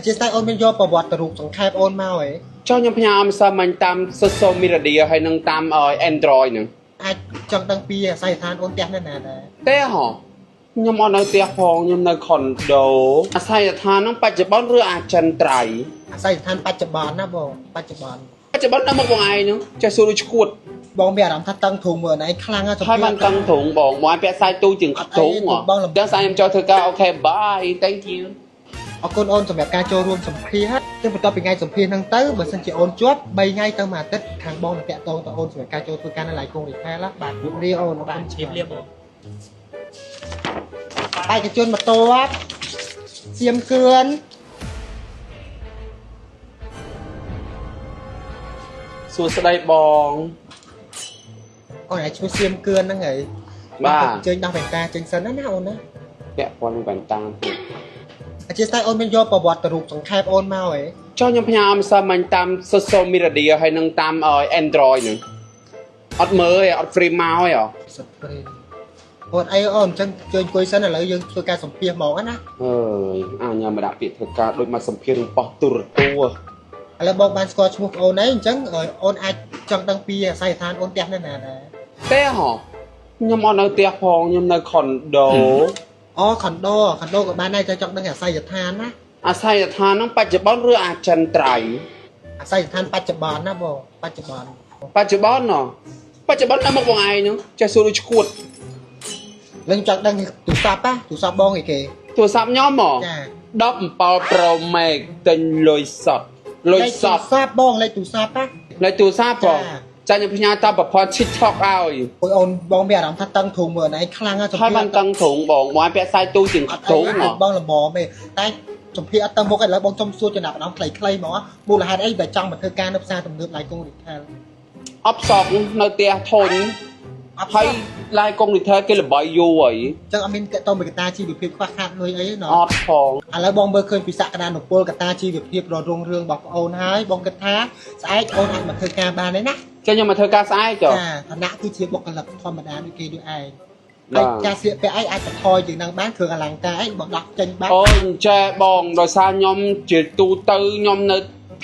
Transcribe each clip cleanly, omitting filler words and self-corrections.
អធ្យាស្រ័យអូនមានយកប្រវត្តិរូបសង្ខេបអូនមកហ៎? ចុះខ្ញុំផ្ញើម្សិលមិញតាម social media ហើយនឹងតាម Android ហ្នឹង។ អាចចង់ដឹងពីអាស័យដ្ឋានអូនផ្ទះនៅណាដែរ? ទេហ៎ខ្ញុំអត់នៅផ្ទះផងខ្ញុំនៅខុនដូអាស័យដ្ឋានហ្នឹងបច្ចុប្បន្នឬអចិន្ត្រៃយ៍? អាស័យដ្ឋានបច្ចុប្បន្នណាបងបច្ចុប្បន្ន។ បច្ចុប្បន្ននៅមុខបងឯងហ្នឹងចេះសួរដូចឈួត។ បងមានអារម្មណ៍ថាតឹងទ្រូងមើលឯងខ្លាំងណាស់។ ហើយបានតឹងទ្រូងបងបងឯងពាក់ខ្សែទូជាងទ្រូងហ៎ បងលំ ចឹងស្អែកខ្ញុំចូលធ្វើការ OK bye, thank you. អរគុណអូនសម្រាប់ការចូលរួមសម្ភាសន៍ចឹងបន្ទាប់ពីថ្ងៃសម្ភាសន៍ហ្នឹងទៅបើសិនជាអូនជាប់3ថ្ងៃទៅមួយអាទិត្យខាងបងនឹងតាក់ទងទៅអូនសម្រាប់ការចូលធ្វើការនៅឡៃគង retail ណាបាទជម្រាបលាអូនអរ បា គុណ ទជម្រាបលាបង។ បេក្ខជនបន្ទាប់សៀមគឿន។ សួស្តីបង។ អូនឯងឈ្មោះសៀមគឿនហ្នឹងហី? បាទ។ អញ្ជើញដោះវ៉ែនតាចេញសិនណាណាអូនណា។ ពាក់ព័ន្ធនឹងវ៉ែនតាទៀត? អធ្យាស្រ័យអូនមានយកប្រវត្តិរូបសង្ខេបអូនមកហ៎? ចុះខ្ញុំផ្ញើម្សិលមិញតាម social media ហើយនឹងតាម Android ហ្នឹងអត់មើលទេអត់ free មកទេហ៎? សិតព្រីអូនអីអូនអញ្ចឹងជួយអង្គុយសិនឥឡូវយើងធ្វើការសម្ភាសហ្មងណា។ អើយអាញ៉ាំមកដាក់ពាក្យធ្វើការដូចមកសម្ភាររឿងប៉ោះទូរទស្សន៍។ ឥឡូវបងបានស្គាល់ឈ្មោះអូនហើយអញ្ចឹងអូនអាចចង់ដឹងពីអាស័យដ្ឋានអូនផ្ទះនៅណាដែរ? ទេហ៎ខ្ញុំអត់នៅផ្ទះផងខ្ញុំនៅខុនដូ អូខុនដូខុនដូក៏បានដែរតែចង់ដឹងអាស័យដ្ឋានណា។ អាស័យដ្ឋានហ្នឹងបច្ចុប្បន្នឬអចិន្ត្រៃយ៍? អាស័យដ្ឋានបច្ចុប្បន្នណាបងបច្ចុប្បន្ន។ បច្ចុប្បន្នហ៎បច្ចុប្បន្ននៅមុខបងឯងហ្នឹងចេះសួរដូចឈួត។ នឹងចង់ដឹងទូរស័ព្ទណាទូរស័ព្ទបងអីគេ? ទូរស័ព្ទខ្ញុំហ៎? ចា។ 17 Pro Max ទិញលុយសុទ្ធលុយ លេខ សុទ្ធ ទូរស័ព្ទបងលេខទូរស័ព្ទណា។ លេខទូរស័ព្ទបង ចា។ ចាខ្ញុំផ្ញើតាមប្រព័ន្ធ TikTok ឲ្យ។ អូយអូនបងមានអារម្មណ៍ថាតឹងទ្រូងមើលឯងខ្លាំងណាស់។ ហើយបានតឹងទ្រូងបងបងឯងពាក់ខ្សែទូជាង អត់ ទ្រូងហ៎? បងល្មមទេតែសម្ភារអត់ទៅមុខឥឡូវបងសុំសួរចំណាប់អារម្មណ៍ខ្លីៗហ្មងមូលហេតុអីដែលចង់មកធ្វើការនៅផ្សារទំនើបឡៃគង retail? អបសក់នៅផ្ទះធុញ អត់ ហើយឡាយកុង retail គេល្បីយូរហើយ។ ចឹងអត់មានតកតងមួយកត្តាជីវភាពខ្វះខាតលុយអីទេណោះ? អត់ផង។ ឥឡូវបងមើលឃើញពីសក្តានុពលកត្តាជីវភាពដ៏រុងរឿងរបស់ប្អូនហើយបងគិតថាស្អែកអូនអាចមកធ្វើការបានទេណា។ ចឹងខ្ញុំមកធ្វើការស្អែកចុះ? ចាឋានៈគឺជាបុគ្គលិកធម្មតាដូចគេដូចឯង បា ហើយ ទ ការស្លៀកពាក់អីអាចបន្ថយជាងនឹងបានគ្រឿងអលង្ការអីបងដោះចេញបាន។ អូយអញ្ចេះបងដោយសារខ្ញុំជាទូទៅខ្ញុំនៅ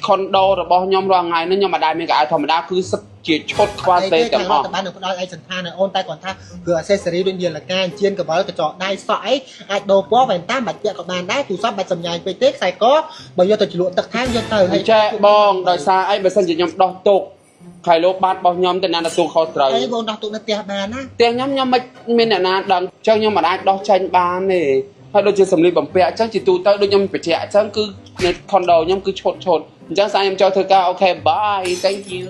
ខុនដូរបស់ខ្ញុំរាល់ថ្ងៃនេះខ្ញុំមិនដែលមានកៅអៅធម្មតាគឺសិតជាឈុតខ្វល់ទេទាំងអស់ រដ្ឋបាលនឹងផ្ដល់ឯកសណ្ឋានឲ្យអូនតែគាត់ថាគឺ accessory ដូចនាឡិកាអញ្ជៀនកវលកញ្ចក់ដៃសក់អីអាចដូរពណ៌វ៉ែនតាមិនបាច់ពាក់ក៏បានដែរទូរស័ព្ទបាច់សំញ៉ាញពេកទេខ្សែកបើយកទៅជ្លក់ទឹកថែមយកទៅ អញ្ចេះបងដោយសារអីបើសិនជាខ្ញុំដោះទុកខៃលោបាត់របស់ខ្ញុំទៅណាទទួលខុសត្រូវ? អីបងដោះទុកនៅផ្ទះបានណា។ ផ្ទះខ្ញុំខ្ញុំមិនមានអ្នកណាដឹងចឹងខ្ញុំមិនអាចដោះចេញបានទេហើយដូចជាសម្លៀកបំពាក់អញ្ចឹងជាទូទៅដូចខ្ញុំបញ្ជាក់អញ្ចឹងគឺនៅខុនដូខ្ញុំគឺឈុតឈុតអញ្ចឹងស្អែកខ្ញុំចូលធ្វើការ OK bye, thank you.